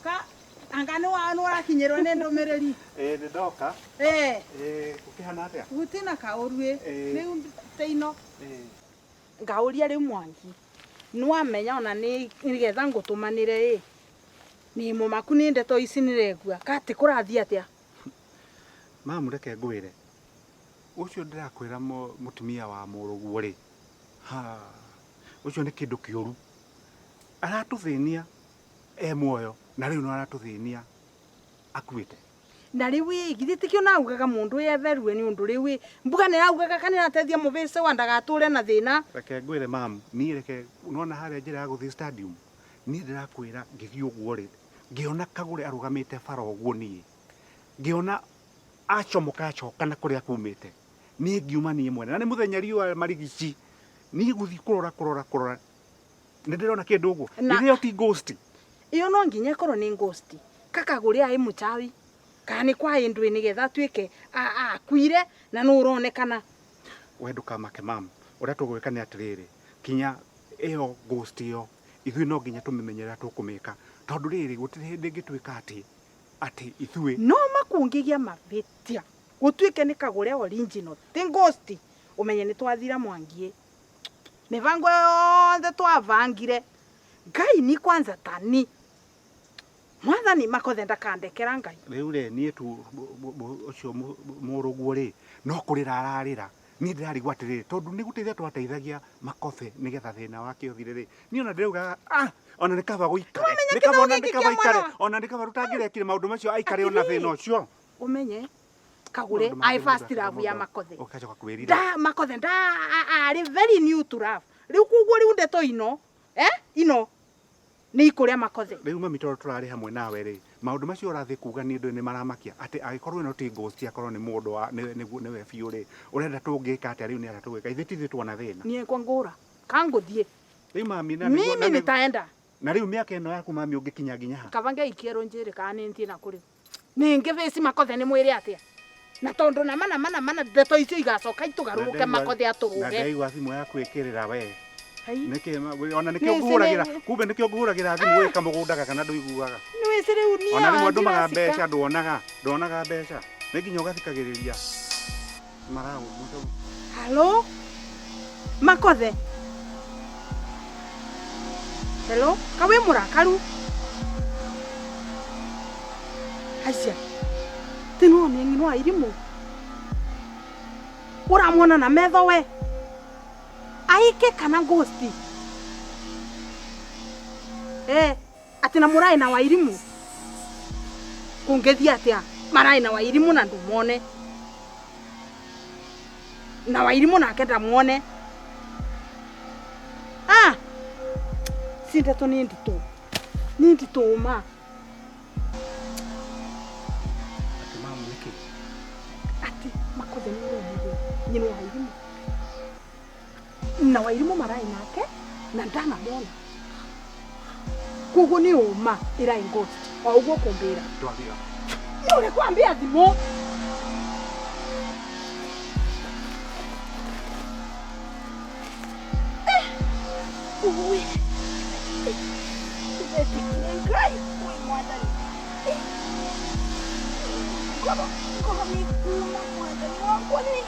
S7: Ka anga nĩ wa nĩ ũrakinyĩrwo nĩ ndũmĩrĩri.
S1: Ĩĩ nĩ ndoka.
S7: Ĩĩ.
S1: Ĩĩ gũkĩhana atĩa?
S7: Gũtirĩ na kaũru ĩ.
S1: Ĩĩ.
S7: Rĩu teino.
S1: Ĩĩ.
S7: Ngaũria rĩu Mwangi nĩwamenya ona nĩ nĩgetha ngũtũmanĩre ĩ nĩ mũmaku nĩ ndeto ici nĩregua katĩ kũrathiĩ atĩa?
S1: Mamu reke ngwĩre ũcio ndĩrakwĩra mũtumia wa mũrũguo rĩ ha ũcio nĩ kĩndũ kĩũru aratũthĩnia e muoyo na rĩu no aratũthĩnia akuĩte.
S7: Na rĩu ĩ githĩ tikĩo naugaga mũndũ etherue nĩ ũndũ rĩu ĩ mbuga nĩraugaga kana nĩrateithia mũbĩce wa ndagatũre na thĩna.
S1: Reke ngwĩre mamu niĩ reke nona harĩa njĩra ya gũthiĩ stadium niĩ ndĩrakwĩra ngĩthiĩ ũguo rĩ ngĩona Kagũre arũgamĩte bara ũguo niĩ ngĩona acomoka acoka na kũrĩa kumĩte niĩ ngiuma niĩ mwene na nĩ mũthenya riũa marigici niĩ gũthiĩ kũrora kũrora kũrora nĩ ndĩrona kĩndũ ũguo ĩrĩa ti ghost
S7: ĩyo no nginya ĩkorwo nĩ ghost Kakagũre aĩ mũchawi kana nĩ kwa ĩndũ nĩgetha atuĩke akuire na nũ ũronekana.
S1: We ndũkamake mamu ũrĩa tũgwĩka nĩ atĩrĩrĩ kinya ĩyo ghost ĩyo ithuĩ no nginya tũmĩmenye ũrĩa tũkũmĩka tondũ rĩrĩ gũtirĩ hĩndĩ ĩngĩtuĩka atĩ atĩ ithuĩ
S7: no makũngĩgĩa mavĩtia gũtuĩke nĩ Kagũre original ti ghost ũmenye nĩ twathira Mwangi mĩbango yothe twabangire Ngai ni kwanza tani mwathani makothe ndakandekera Ngai.
S1: Rĩu rĩ niĩ tu ũcio mũrũguo rĩ no kũrĩra ararĩra niĩ ndĩrarigwo atĩrĩrĩ tondũ nĩ gũteithia twateithagia Makothe nĩgetha thĩna wake ũthire rĩ niĩ ona ndĩraugaga ah ona nĩ kaba gũikare nĩ kaba ona nĩ kaba aikare ona nĩ kaba rũtangĩrekire maũndũ macio aikare ona thĩna ũcio.
S7: Ũmenye Kagũre ai first love ya Makothe
S1: ũgacoka kwĩrira
S7: nda Makothe nda arĩ very new to love rĩu koguo rĩu ndeto ino ino nĩ ikũrĩa Makothe.
S1: Rĩu mami tondũ tũrarĩ hamwe nawe rĩ maũndũ macio ũrathiĩ kuga niĩ ndũĩ nĩ maramakia atĩ angĩkorwo ĩno ti ghost akorwo nĩ mũndũ wa nĩwe biũ rĩ ũrenda tũngĩka atĩa rĩu nĩ atĩa tũgwĩka ithuĩ ti ithuĩ tuona thĩna.
S7: Niĩ kwa ngũra kangũthiĩ
S1: rĩu mami na
S7: mimi nitaenda
S1: na rĩu mĩaka ĩno yaku mami ũngĩkinya nginya ha
S7: kaba ngeikie rũnjĩrĩ kana nĩ nthiĩ na kũrĩ ningĩ bĩci Makothe nĩ mwĩre atĩa na tondũ na mana mana mana ndeto icio igacoka itũgarũrũke Makothe atũrũge.
S1: Na ndaigua thimũ yaku ĩkĩrĩra we nĩkĩ ona nĩkĩo ngũhũragĩra kumbe nĩkĩo ngũhũragĩra thimũ wĩka mũgũnda kana ndũiguaga.
S7: Nĩ wĩci rĩu niĩ
S1: ona rĩmwe ndũmaga mbeca nduonaga mbeca nĩ nginya ũgathikagĩrĩria marau.
S7: Halo Makothe
S9: Hello, ka wĩ mũrakaru? Haicia. Ti no nĩ ng'ino wa irimũ. Ũramwona na metho we? Aike kana ghost? Eh, atĩ na mũraĩ na wairimũ. Kũngĩthiĩ atĩa? Maraĩ na wairimũ na ndũmone. Na wairimũ nake ndamwone. Ah! Si ndeto nĩ nditũ. Nĩ nditũ ma.
S1: Atĩ mamu nĩkĩ?
S9: Atĩ makothe nĩ ũronire nyina wa irimũ. Na wairimũ maraĩ nake na ndanamona. Koguo nĩ ũma ĩraĩ ghost. O ũguo kũmbĩra.
S1: Twambia.
S9: Nĩ ũrĩ thimũ. Ui. Ndetĩkire Ngai wĩ mwathani. Ngoro ngoro nĩ kuma mwathani wakwa nĩ.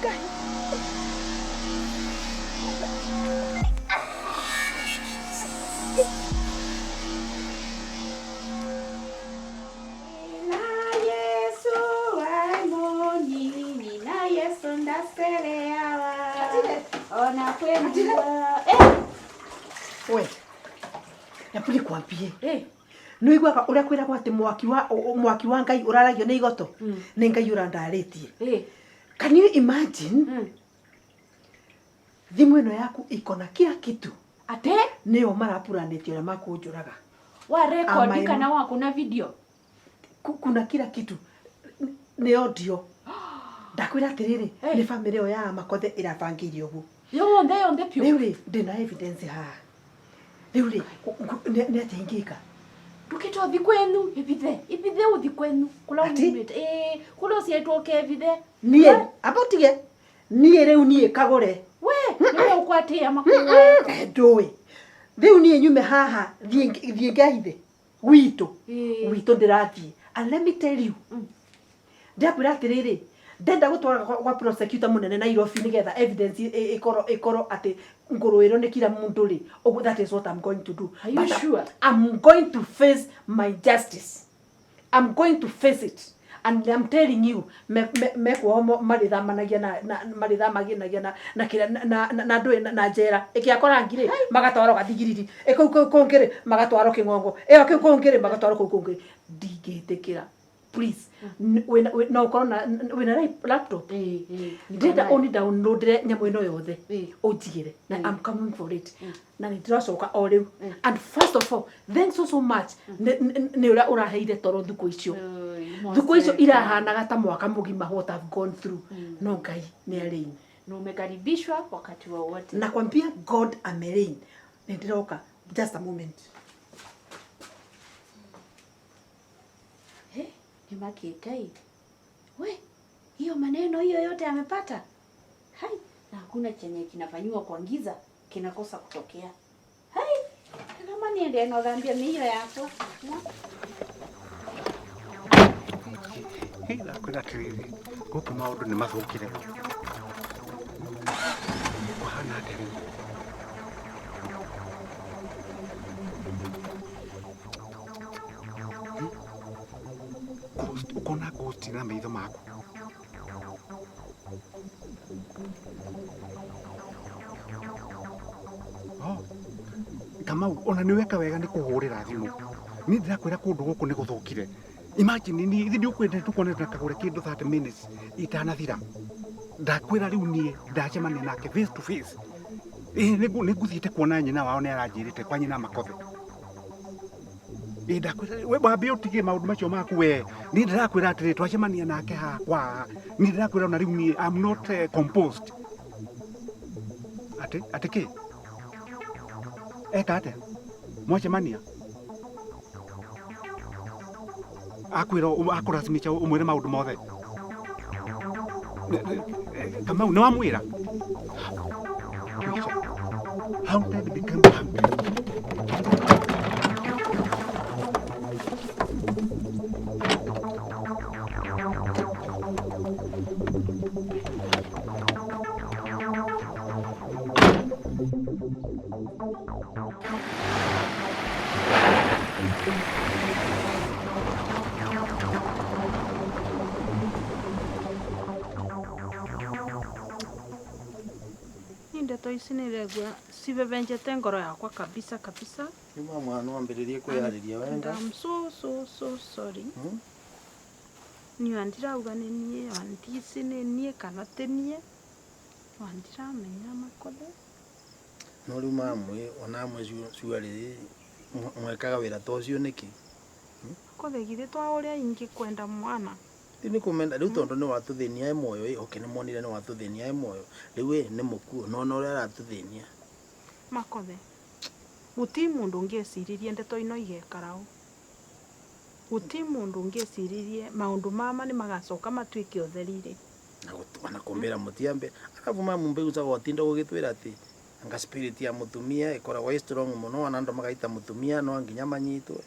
S9: Ngai.
S6: Na Yesu waimoni, nina Yesu ndaseleawa. Ona kwendwa. Eh,
S7: We. Hebu nikwambie. Nĩ ũiguaga ũrĩa kwĩragwo atĩ mwaki wa mwaki wa Ngai ũraragio nĩ igoto? Nĩ Ngai ũrandarĩtie. Can you imagine? Thimũ ĩno yaku iko na kila kitu.
S8: Ate?
S7: Nĩo marapuranĩtie ũrĩa makũnjũraga.
S8: Wa record
S7: Ama
S8: kana wa kuna video?
S7: Kuna kila kitu. Nĩ audio. Ndakwĩra atĩrĩrĩ, nĩ bamĩrĩ ĩyo ya Makothe ĩrabangĩire ũguo.
S8: Yonthe yonthe piũ.
S7: Rĩu rĩ, ndĩna evidence haha. Rĩu rĩ, nĩ atĩa ingĩka?
S8: Ndukitwa uthi kwenu ivithe ivithe uthi kwenu kula umite eh kula ucietwo kevithe.
S7: Niĩ, amba ũtige. Niĩ rĩu niĩ kagũre.
S8: We niwe ukwatia makuwa.
S7: Ndũĩ. Rĩu niĩ nyume haha thiĩ ngehithe gwitũ. Gwitũ ndĩrathiĩ. And let me tell you. Ndakwĩra atĩrĩrĩ, ndenda gũtwara gwa prosecutor mũnene Nairobi nĩgetha evidence ĩkorwo ĩkorwo atĩ ngũrũĩrwo nĩ kila mũndũ rĩ. Ũguo that is what I'm going to do.
S8: Are you
S7: But
S8: sure?
S7: I'm going to face my justice. I'm going to face it. And I'm telling you, mekwao marĩthamanagia na marĩthamaginagia na kĩrĩa na ndũĩ na njera ĩkĩakora ngirĩ magatwarwo gathigiriri ĩkũu kũu kũngĩ rĩ magatwarwo kĩng'ong'o ĩyo kĩu kũngĩ rĩ magatwarwo kũu kũngĩ ndingĩtĩkĩra. Please, no ũkorwo na wĩna laptop ndĩrenda ũni downloadre nyamũ ĩno yothe ũnjigĩre na I'm coming for it na nĩ ndĩracoka o rĩu. And first of all, thanks so so much nĩ ũrĩa ũraheire toro thukũ icio. Thukũ icio irahanaga ta mwaka mũgima what I've gone through. No Ngai nĩ arĩini.
S8: Na umekaribishwa wakati wowote.
S7: Nakwambia God amereign. Nĩ ndĩroka just a moment.
S8: Eh, ni makikai. We, hiyo maneno hiyo yote amepata. Hai, na hakuna chenye kinafanyiwa kwa giza kinakosa kutokea. Hai, kama niende no thambia mĩio yakwa.
S1: Ndakwĩra atĩrĩrĩ, gũkũ maũndũ nĩ mathũkire. Kũhana atĩa rĩu? Ghost, ũkona ghost na maitho maku. Oh, Kamau, ona nĩ weka wega nĩ kũhũrĩra thimũ. Niĩ ndĩrakwĩra kũndũ gũkũ nĩ gũthũkire. Imagine niĩ ithuĩ ndiũkwenda tũkone ndakagũre kĩndũ 30 minutes itanathira. Ndakwĩra rĩu niĩ ndacemania nake face to face. Ĩĩ nĩ ngũthiĩte kuona nyina wao nĩ aranjĩrĩte kwa nyina Makothe. Ĩĩ ndakwĩra we wambe ũtige maũndũ macio maku we. Niĩ ndĩrakwĩra atĩrĩ twacemania nake haha kwa. Niĩ ndĩrakwĩra ona rĩu niĩ I'm not composed. Atĩ atĩ kĩ? Eka atĩa? Mwacemania? Akwĩra akũracimica ũmwĩre maũndũ mothe. Kamau nĩ wamwĩra? Haunted became haunted.
S9: Ndeto ici nĩ iregua cibebenjete ngoro yakwa kabisa kabisa.
S4: Nĩ mwana wambĩrĩrie kwĩharĩria wenda.
S9: I'm so so so sorry. Niĩ andirauga nĩ niĩ, andici nĩ niĩ kana ti niĩ. Andiramenya Makothe.
S4: No rĩu mamwe ona amwe cuarĩ mwekaga wĩra ta ũcio nĩkĩ?
S9: Makothe githĩ twa ũrĩa ingĩkwenda mwana.
S4: Rĩu nĩ kũmenda rĩu tondũ nĩ watũthĩnia e muoyo ĩ okay nĩ monire nĩ watũthĩnia e muoyo rĩu ĩ nĩ mũkuũ nona ũrĩa aratũthĩnia.
S9: Makothe gũti mũndũ ũngĩeciririe ndeto ino igekara ũũ. Gũti mũndũ ũngĩeciririe maũndũ mama nĩ magacoka matuĩke ũtheri-rĩ.
S4: Na na kũmbĩra mũtiambe arabu mamu mbĩgu za gwatinda gũgĩtwĩra atĩ anga spirit ya mũtumia ĩkoragwo ĩ strong mũno ona andũ magaita mũtumia no nginya manyitwe.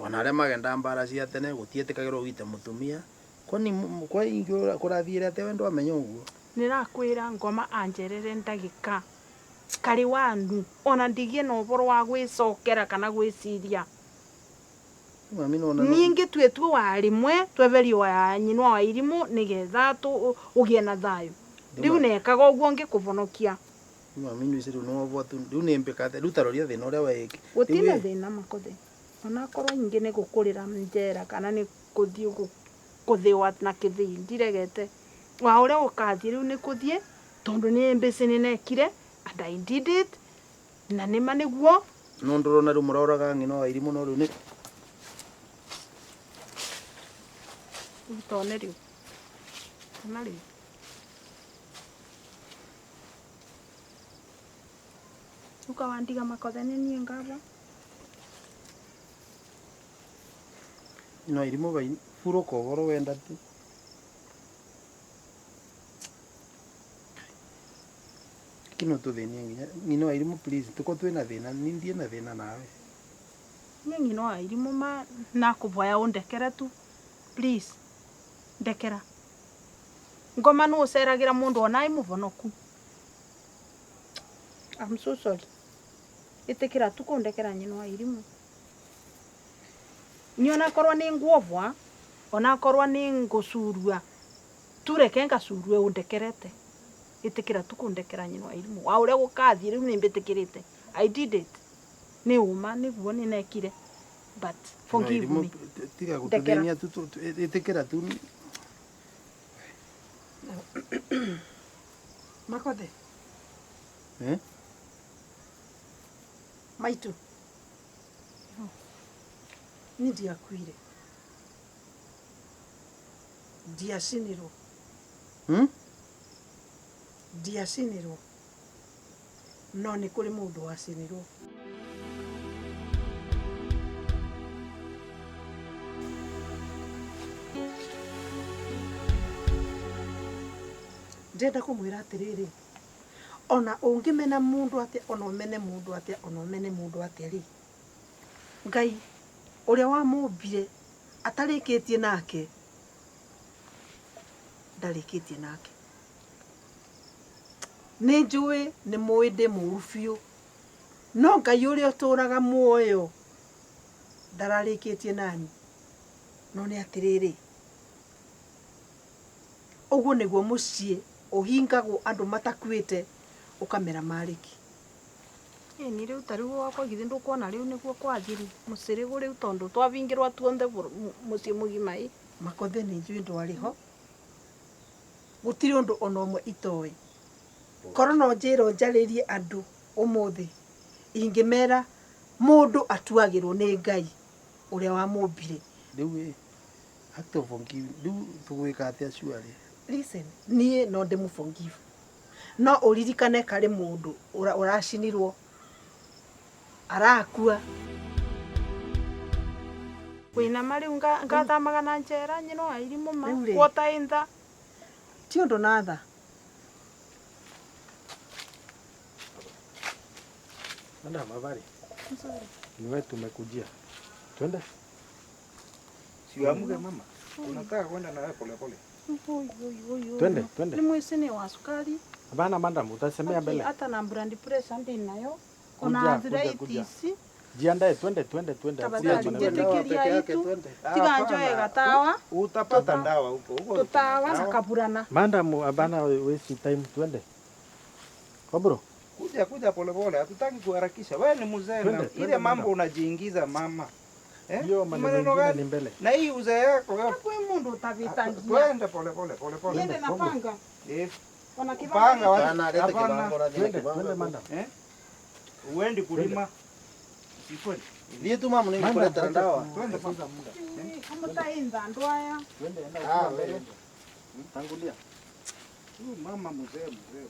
S4: Ona arĩa magenda mbara cia tene gũtiĩtĩkagĩrwo gwĩta mũtumia. Kwani kwa ingĩ kũrathiĩre atĩa we ndwamenya ũguo?
S9: Nĩrakwĩra ngoma anjerere ndagĩka karĩ wanu ona ndigie na ũboro wa gwĩcokera kana gwĩciria.
S4: Mami nona
S9: niĩ ngĩtuĩtue wa rĩmwe tweverio wa nyinwa wa irimũ nĩgetha ũgĩe na thayũ. Rĩu nekaga ũguo ngĩkũvonokia.
S4: Mami nĩ rĩu no tu rĩu nĩ mbĩkate rĩu taroria thĩna ũrĩa weĩke.
S9: Gũtirĩ thĩna Makothe. Onakorwo nyingĩ nĩ gũkũrĩra njera kana nĩ kũthiĩ kũthĩwa na kĩthĩi ndiregete. Wa ũrĩa ũkathiĩ rĩu nĩ kũthiĩ tondũ nĩ mbĩcĩ nĩnekire and I did it na nĩma nĩguo.
S4: No ndũrona rĩu mũroraga ng'ino wa irimũ no rĩu nĩ
S9: tone rĩu. Ona rĩu. Ukawandiga Makothe nĩ niĩ ngaba.
S4: No irimũ bai furoka ũhoro wenda tu. Kino tũthĩnie nginya ng'ino wa irimũ please tuko twĩna thĩna ni ndiĩ na thĩna nawe.
S9: Niĩ ng'ino wa irimũ ma nakũvoya ũndekere tu please ndekera. Ngoma nũ ũceragĩra mũndũ ona ĩ mũvonoku. I'm so sorry. Ĩtĩkĩra tu kũndekera nyina wa irimũ. Niĩ onakorwo nĩ nguovwa onakorwo nĩ ngũcurua tureke ngacurue ũndekerete. Ĩtĩkĩra tu kũndekera nyina wa irimũ. Wa ũrĩa gũkathiĩ rĩu nĩ mbĩtĩkĩrĩte. I did it. Nĩ ũma nĩguo nĩnekire but forgive me.
S4: Tiga gũtũthĩnia tu ĩtĩkĩra tu.
S7: Makothe.
S4: Eh?
S7: Maitu. Ni ndiakuire. Ndiacinirwo. Ndiacinirwo. No nĩ kũrĩ mũndũ wacinirwo. Ndĩrenda kũmwĩra atĩrĩrĩ, ona ũngĩmena mũndũ atĩa, ona ũmene mũndũ atĩa, ona ũmene mũndũ atĩa rĩ, Ngai ũrĩa wamũmbire atarĩkĩtie nake ndarĩkĩtie nake. Nĩ njũĩ nĩ mũĩ ndĩ mũũru biũ, no Ngai ũrĩa ũtũũraga muoyo ndararĩkĩtie nani. No nĩ atĩrĩrĩ, ũguo nĩguo mũciĩ ũhingagwo andũ matakuĩte ũkamera marĩki.
S9: Ĩni rĩu ta rĩu wakwa githĩ ndũkuona rĩu nĩguo kwathiri mũcĩrĩgũ rĩu tondũ twavingĩrwa tuonthe mũciĩ mũgima ĩ.
S7: Makothe nĩ njũĩ ndwarĩ ho gũtirĩ ũndũ ona ũmwe itoĩ. Korwo no njĩrwo njarĩrie andũ ũmũthĩ ingĩmera mũndũ atuagĩrwo nĩ Ngai ũrĩa wamũmbire.
S4: Rĩu ĩ act of forgive rĩu tũgwĩka atĩa cuarĩ?
S7: Listen, niĩ no ndĩmũ forgive no ũririkane karĩ mũndũ ũracinirwo arakua.
S9: Wĩna marĩu ngathamaga na njera nyina wa irimũ ma kuota ĩntha
S7: ti ũndũ na tha.
S10: Madam, habari? Ni wewe tumekujia. Twende.
S3: Siamke mama. Unataka kwenda na wewe pole pole.
S10: Twende, twende.
S9: Ni mwezi ni wa sukari.
S10: Hapana madam, utasemea mbele.
S9: Hata na blood pressure ndi nayo.
S10: Kuja,
S9: Ona
S10: kuja, kuja.
S9: arthritis.
S10: Jiandae, twende twende twende. Hakuna
S9: Tafadhali
S10: maneno.
S9: njitikiria itu. Tiga njoe gatawa.
S3: Utapata ndawa huko huko.
S9: Tutawa na kaburana.
S10: Madam, hapana waste time, twende. Kobro.
S3: Kuja kuja polepole, hatutaki kuharakisha. Wewe ni mzee
S10: Twende,
S3: na
S10: twende,
S3: ile mambo
S10: madam.
S3: unajiingiza mama. Eh?
S10: Hiyo maneno
S3: Maneno
S10: mengine
S3: gani?
S10: ni mbele.
S3: Na hii uzee yako yote.
S9: Kwi mundu utabitagia.
S3: Twende polepole polepole.
S9: Niende na panga.
S3: Eh.
S9: Ona kibango.
S3: Panga wapi?
S4: Hapana, leta
S3: Hapana.
S4: kibango, leta
S10: Twende,
S4: kibango.
S10: twende madam.
S3: Eh? Uendi kulima. Si kweli?
S4: Ndiye tu mama nikuletea ndawa.
S3: Twende kwanza.
S9: Amutainza andu aya.
S10: Twende, enda
S4: Ah,
S10: ukiwa mbele.
S4: wewe.
S10: Tangulia.
S3: Huyu mama mzee mzee. Mzee.